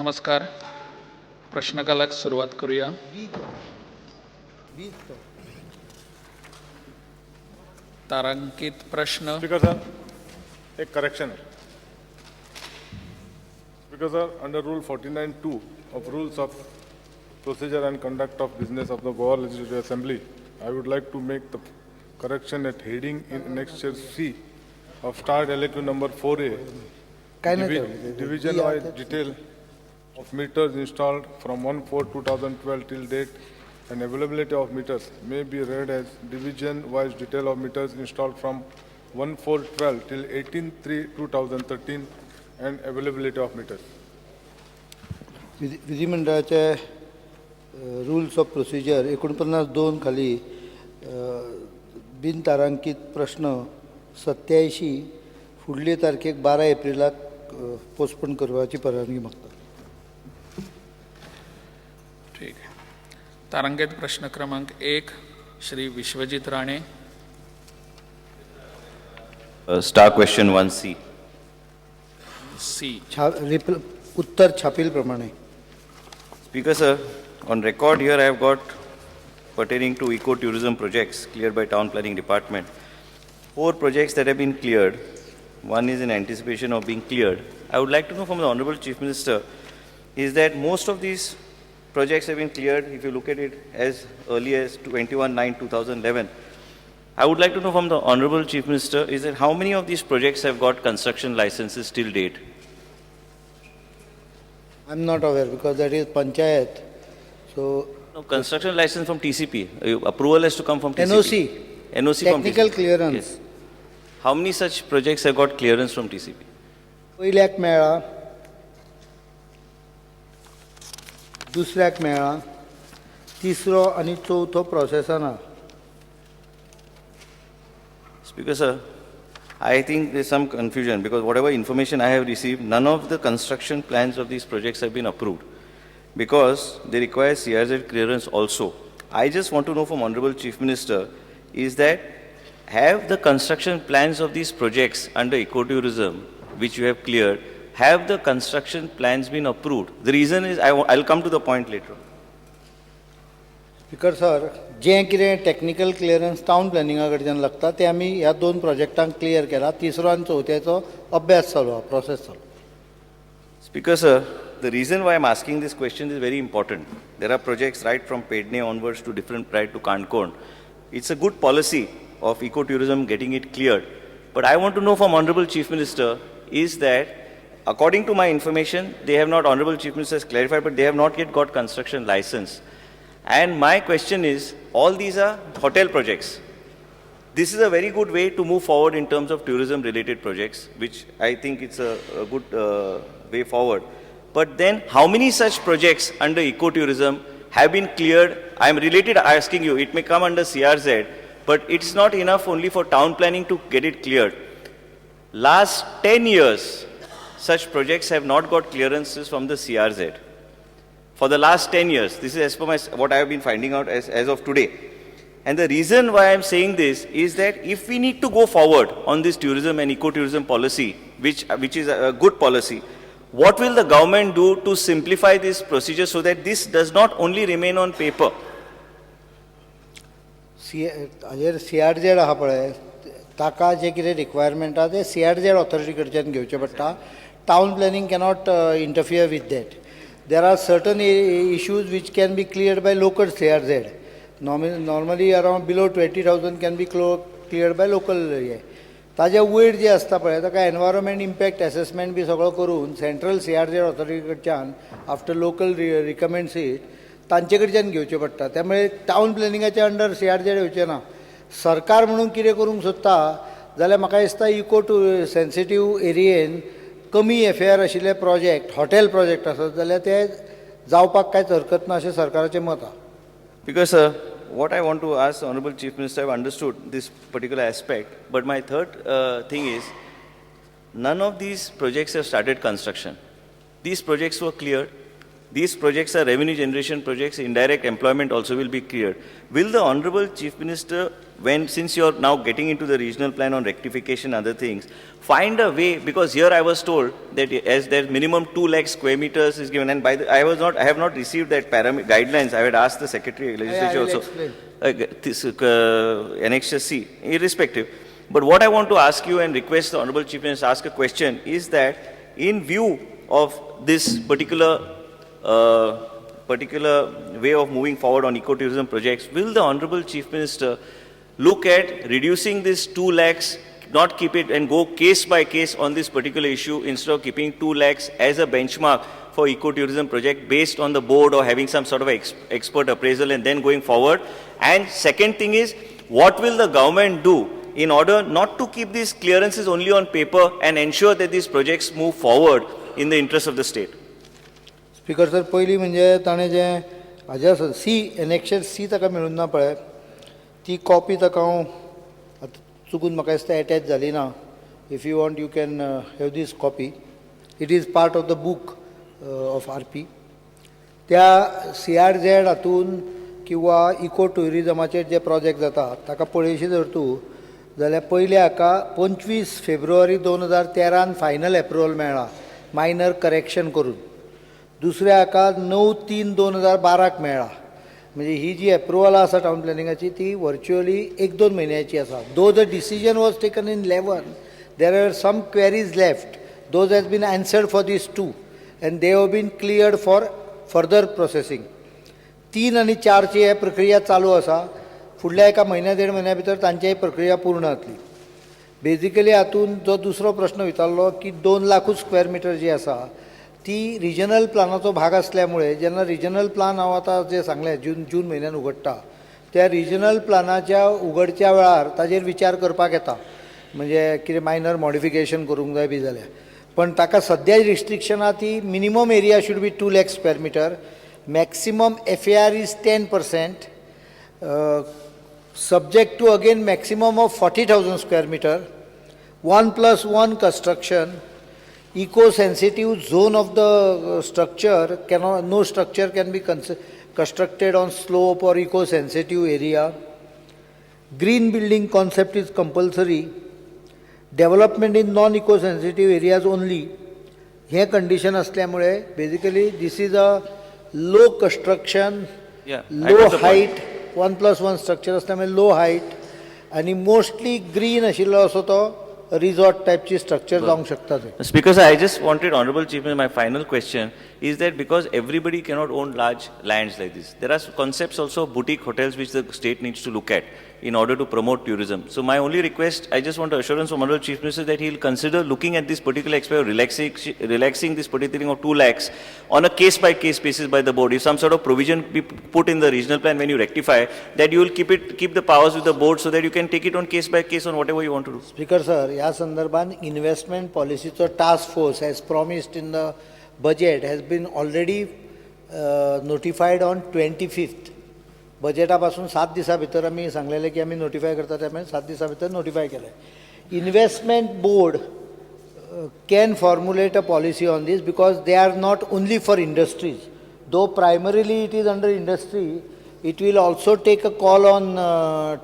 नमस्कार. प्रश्नकालाक सुरवात करूया. तारांकित प्रश्न. Speaker sir, एक correction. Speaker sir, under Rule 49(2) of Rules of Procedure and Conduct of Business of the Goa Legislative Assembly, I would like to make the correction at heading in Annexure C of starred LAQ number 4A, काय नाही ठेवलं. Division wise detail of meters installed from 1/4/2012 till date and availability of meters may be read as division wise detail of meters installed from 1/4/12 till 18/3/2013 and availability of meters. विधिमंडळाचे rules of procedure 49(2) खाली बिनतारांकित प्रश्न 87 फुडले तारखेक 12 एप्रिलाक postpone करपाची परवानगी मागता. ठीक आहे. तारांकित प्रश्न क्रमांक 1, Shri Vishwajit Rane. Star question 1C. C. छा रिप्ल उत्तर छापील प्रमाणे. Speaker sir, on record here I have got pertaining to eco-tourism projects cleared by Town Planning Department. 4 projects that have been cleared. One is in anticipation of being cleared. I would like to know from the Honorable Chief Minister is that most of these projects have been cleared, if you look at it, as early as 21/9/2011. I would like to know from the Honorable Chief Minister is that how many of these projects have got construction licenses till date? I am not aware because that is panchayat, so No, construction license from TCP. Approval has to come from TCP. NOC. NOC from Technical TCP. Clearance. Yes. How many such projects have got clearance from TCP? पयल्याक मेळ्ळा, दुसऱ्याक मेळ्ळा, तिसरो आनी चवथो प्रोसेसान आहा. Speaker sir, I think there's some confusion because whatever information I have received, none of the construction plans of these projects have been approved because they require CRZ clearance also. I just want to know from Honorable Chief Minister is that have the construction plans of these projects under ecotourism, which you have cleared, have the construction plans been approved? The reason is, I'll come to the point later on. Speaker sir, जें कितें technical clearance town प्लॅनिंगा कडच्यान लागता तें आमी ह्या दोन प्रोजेक्टांक clear केला. तिसरो आनी चवथ्याचो अभ्यास चालू आहा, प्रोसेस चालू. Speaker sir, the reason why I'm asking this question is very important. There are projects right from Pedne onwards to different, right to Kankon. It's a good policy of ecotourism getting it cleared. But I want to know from Honorable Chief Minister is that, according to my information, they have not, Honorable Chief Minister has clarified, but they have not yet got construction license. And my question is, all these are hotel projects. This is a very good way to move forward in terms of tourism related projects, which I think it's a good way forward. But then how many such projects under ecotourism have been cleared? I am related asking you, it may come under CRZ, but it's not enough only for town planning to get it cleared. Last 10 years, such projects have not got clearances from the CRZ. For the last 10 years, this is as per what I have been finding out as of today. And the reason why I am saying this is that if we need to go forward on this tourism and ecotourism policy, which is a good policy, what will the government do to simplify this procedure so that this does not only remain on paper? सी हाजेर C R Z आहा पळय, ताका जें कितें requirement आहा तें C R Z authority कडच्यान घेवचें पडटा. Town planning cannot interfere with that. There are certain issues which can be cleared by local CRZ. Normally around below 20,000 can be cleared by local हे. ताज्या वयर जे आसता पळय, ताका एनवायरमेंट इम्पॅक्ट एसेसमेंट बी सगळो करून central C R Z authority कडच्यान after local recommends it तांचे कडच्यान घेवचें पडटा. त्यामुळे टावन प्लॅनिंगाच्या अंडर सी आर झेड येवचें ना. सरकार म्हणून कितें करूंक सोदता जाल्यार म्हाका दिसता इको टू सेन्सिटीव एरियेन कमी एफ ए आर आशिल्ले प्रोजेक्ट, हॉटेल प्रोजेक्ट आसत जाल्यार ते जावपाक कांयच हरकत ना अशें सरकाराचें मत आहा. Because, sir, what I want to ask the Honorable Chief Minister, I have understood this particular aspect, but my third thing is, none of these projects have started construction. These projects were cleared. These projects are revenue generation projects, indirect employment also will be cleared. Will the Honorable Chief Minister, when, since you are now getting into the regional plan on rectification, other things, find a way, because here I was told that as there minimum 2 lakh square meters is given, and by the, I have not received that guidelines. I had asked the Secretary of Legislature I will also. explain. This, Annexure C, irrespective. But what I want to ask you and request the Honorable Chief Minister to ask a question is that in view of this particular way of moving forward on ecotourism projects, will the Honorable Chief Minister look at reducing this 2 lakhs, not keep it and go case by case on this particular issue instead of keeping 2 lakhs as a benchmark for ecotourism project based on the board or having some sort of expert appraisal and then going forward? And second thing is, what will the government do in order not to keep these clearances only on paper and ensure that these projects move forward in the interest of the state? Speaker sir, पयलीं म्हणजे ताणें जें हाजें आसा C annexure C ताका मेळून ना पळय, ती कॉपी ताका हांव आतां चुकून म्हाका दिसता एटॅच जाली ना. If you want you can have this copy. It is part of the book of RP. त्या सी आर झॅड हातून किंवा इको ट्युरिजमाचेर जे प्रोजेक्ट जाता ताका पळयशी जर तूं जाल्यार पयले हाका 25 फेब्रुवारी 2013 फायनल एप्रुवल मेळ्ळा मायनर करेक्शन करून. दुसऱ्या हाका 9/3/2012 मेळ्ळा. म्हणजे ही जी एप्रुवलां आसा टावन प्लॅनिंगाची ती वर्च्युअली 1-2 म्हयन्याची आसा. Though the decision was taken in 11, there are some queries left. Those has been answered for these 2 and they have been cleared for further processing. 3 आनी 4ची हे प्रक्रिया चालू आसा. फुडल्या एका म्हयन्या देड म्हयन्या भितर तांची प्रक्रिया पूर्ण जातली. बेजिकली हातून जो दुसरो प्रश्न विचारलो की 2 लाखूच स्क्वेअर मिटर जी आसा ती रिजनल प्लानाचो भाग असल्यामुळे जेन्ना रिजनल प्लान हांव आतां जें सांगलें जून म्हयन्यान उगडटा त्या रिजनल प्लानाच्या उगडच्या वेळार ताजेर विचार करपाक येता, म्हणजे कितें मायनर मॉडिफिकेशन करूंक जाय बी जाल्यार. पण ताका सद्या रिस्ट्रिक्शन आहा ती minimum area should be 2 lakh square metre, maximum FAR is 10%, subject to again maximum of 40,000 square metre, 1+1 construction, eco sensitive zone of the structure cannot, no structure can be constructed on slope or eco sensitive area, green building concept is compulsory, development in non eco sensitive areas only. Hey condition असल्यामुळे basically this is a low construction, low height, 1+1 structure असल्यामुळे लो height आनी mostly green आशिल्लो असो तो resort टायपची structure जावंक शकता थंय. Speaker sir, I just wanted Honorable Chief Minister, my final question is that because everybody cannot own large lands like this, there are concepts also of boutique hotels which the state needs to look at in order to promote tourism. So my only request, I just want assurance from Honorable Chief Minister that he will consider looking at this particular aspect of relaxing this particular thing of 2 lakhs on a case-by-case basis by the board. If some sort of provision be put in the regional plan when you rectify, that you will keep the powers with the board so that you can take it on case by case on whatever you want to do. Speaker sir, ह्या संदर्भात investment पॉलिसीचो task force as promised in the budget has been already notified on 25th. बजेटा पासून 7 दिसां भितर आमी सांगलेलें की आमी notify करता, त्या प्रमाणे 7 दिसां भितर नोटिफाय केलें. Investment board can formulate a policy on this because they are not only for industries. Though primarily it is under industry, it will also take a call on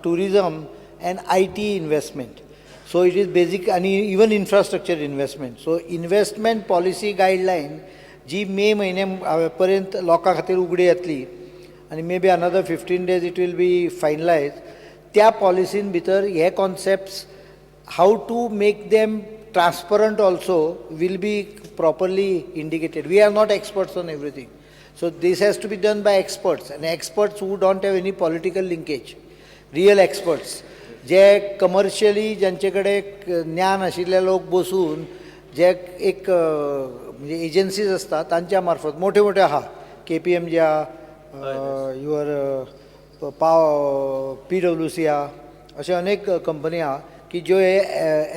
tourism and IT investment. So it is basic and even infrastructure investment. So investment policy guideline जी मे म्हयने पर्यंत लोकां खातीर उगडी जातली आनी maybe another 15 days it will be finalize. त्या पॉलिसीन भितर हे concepts how to make them transparent also will be properly indicated. We are not experts on everything. So this has to be done by experts, and experts who don't have any political linkage, real experts. J commercially ज्यांचे कडेन ज्ञान आशिल्ले लोक बसून जे एक म्हणजे agencies आसता तांच्या मार्फत मोठे मोठे आहा, KPMG आहा, your PwC आहा, अशे अनेक कंपनी आहा की ज्यो हे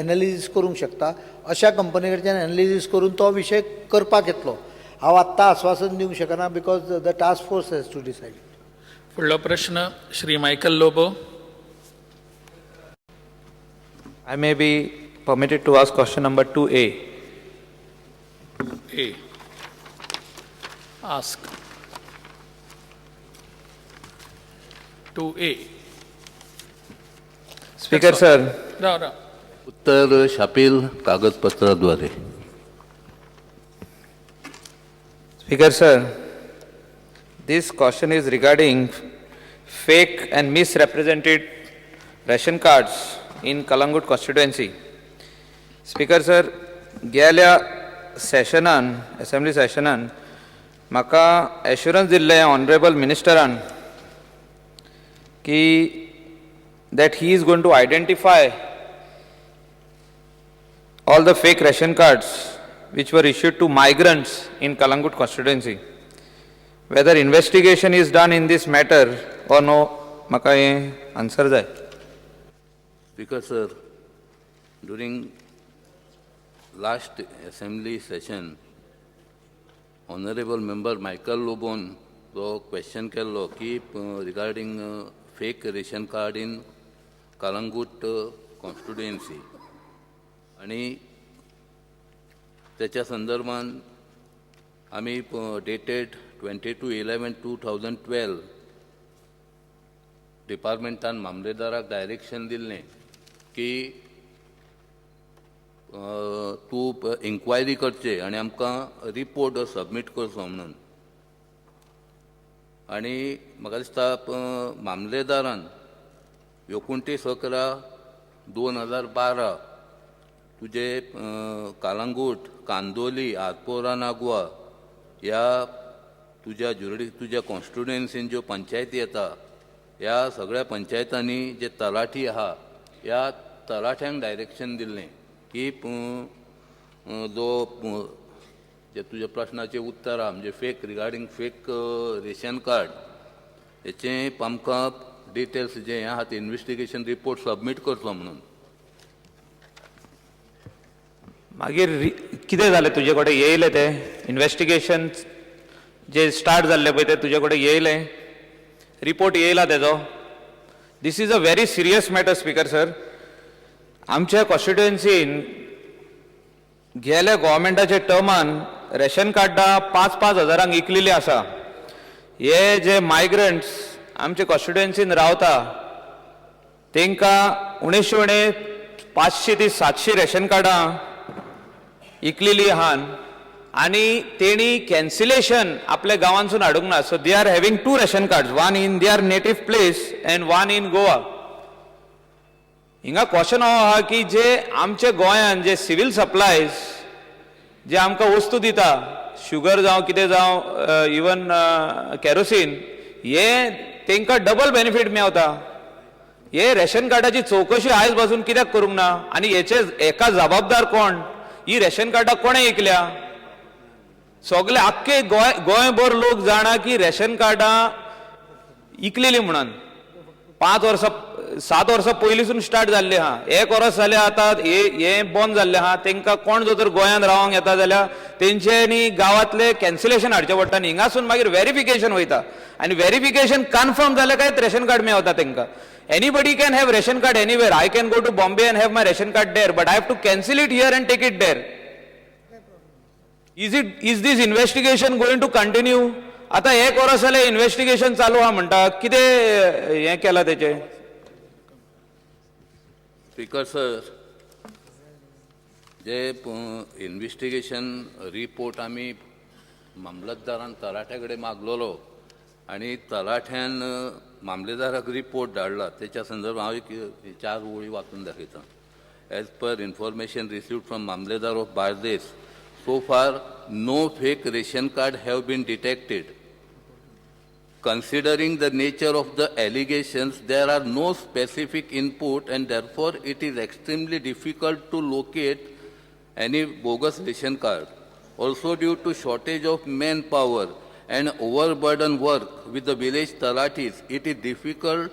एनालिसीस करूंक शकता. अशा कंपनी कडच्यान एनालिसीस करून तो विशय करपाक येतलो. हांव आत्तां आस्वासन दिवंक शकना because the task force has to decide. फुडलो प्रश्न Shri Michael Lobo. I may be permitted to ask question number 2A. A. Ask. 2A. Speaker sir, राव राव. उत्तर छापील कागदपत्राद्वारे. Speaker sir, this question is regarding fake and misrepresented ration cards in Kalangut constituency. Speaker sir, गेल्या सेशनान, assembly सेशनान म्हाका assurance दिल्लें honourable मिनिस्टरान की that he is going to identify all the fake ration cards which were issued to migrants in Kalangut constituency. Whether investigation is done in this matter or no, म्हाका हें answer जाय. Speaker sir, during last assembly session, honourable member Michael लोबोन जो question केल्लो की regarding fake ration card in Calangute constituency आनी तेच्या संदर्भान आमी dated 22/11/2012 डिपार्टमेंटान मामलेदाराक डायरेक्शन दिल्लें की तूं इन्क्वायरी करचे आनी आमकां रिपोर्ट सबमीट करचो म्हणून. आनी म्हाका दिसता मामलेदारान 29/11/2012 तुजे कालांगूट, कांदोली, आरपोरा, नागवा ह्या तुज्या ज्युरिडी तुज्या कॉन्स्टिट्युएन्सीन ज्यो पंचायती येता ह्या सगळ्या पंचायतांनी जे तलाठी आहा ह्या तलाठ्यांक डायरेक्शन दिल्लें की जो जे तुज्या प्रश्नाचें उत्तर आहा म्हणजे fake regarding fake ration card हेचें आमकां डिटेल्स जे हें आहा ते इन्वेस्टिगेशन रिपोर्ट सबमीट करचो म्हणून. मागीर कितें जालें, तुजे कडेन येयलें तें इन्वेस्टिगेशन जे स्टार्ट जाल्लें पळय तें तुजे कडेन येयलें, रिपोर्ट येयला तेजो? This is a very serious matter, speaker sir. आमच्या कॉन्स्टिट्युएन्सीन गेल्या गोवोरमेंटाच्या टर्मान रेशन कार्डां 5-5 हजारांक इकलेली आसा. हे जे मायग्रंट्स आमचे कॉन्स्टिट्युएन्सीन रावता तांकां उणेशे उणें 500 ते 700 रेशन कार्डां इकलेली आहान आनी तेणी कॅन्सिलेशन आपल्या गांवांसून हाडूंक ना. So they are having two ration cards, one in their native place and one in Goa. हिंगा क्वेश्चन हो आहा की जे आमच्या गोंयान जे सिवील सप्लायज जे आमकां वस्तू दिता, शुगर जावं कितें जावं, इवन कॅरोसीन, हे तांकां डबल बेनिफीट मेवता. हे रेशन कार्डाची चवकशी आयज पासून कित्याक करूंक ना आनी हेचे एका जबाबदार कोण? ही रेशन कार्डां कोणें विकल्या? सगळे आख्खे गोंय गोंयभर लोक जाणा की रेशन कार्डां इकलेली म्हणून. 5 वर्सां, 7 वर्सां पयलींसून स्टार्ट जाल्लें आहा. एक वर्स जालें आतां हे हें बंद जाल्लें आहा. तांकां कोण जर तर गोंयांत रावंक येता जाल्यार तेंच्यांनी गांवांतलें कॅन्सलेशन हाडचें पडटा आनी हिंगासून मागीर वेरिफिकेशन वयता आनी वेरिफिकेशन कन्फर्म जालें काय रेशन कार्ड मेवता तांकां. Anybody can have ration card anywhere. I can go to Bombay and have my ration card there, but I have to cancel it here and take it there. Is this investigation going to continue? आतां एक वर्स जालें investigation चालू आहा म्हणटा, कितें हें केलां तेचें? स्पीकर सर, जे इन्वेस्टिगेशन रिपोर्ट आमी मामलतदारान तलाठ्या कडेन मागलोलो आनी तलाठ्यान मामलेदाराक रिपोर्ट धाडला तेच्या संदर्भात हांव एक चार ओळी वाचून दाखयता. As per information received from Mamlatdar of Bardez, so far no fake ration card have been detected. Considering the nature of the allegations, there are no specific input and therefore it is extremely difficult to locate any bogus ration card. Also, due to shortage of manpower and overburden work with the village talatis, it is difficult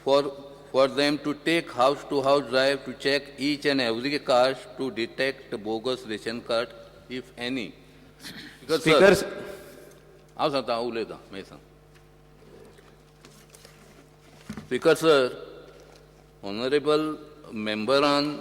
for them to take house to house drive to check each and every card to detect bogus ration card, if any. Because, sir, speaker हांव सांगता, हांव उलयतां मागीर सांग. Speaker sir, honourable मेंबरान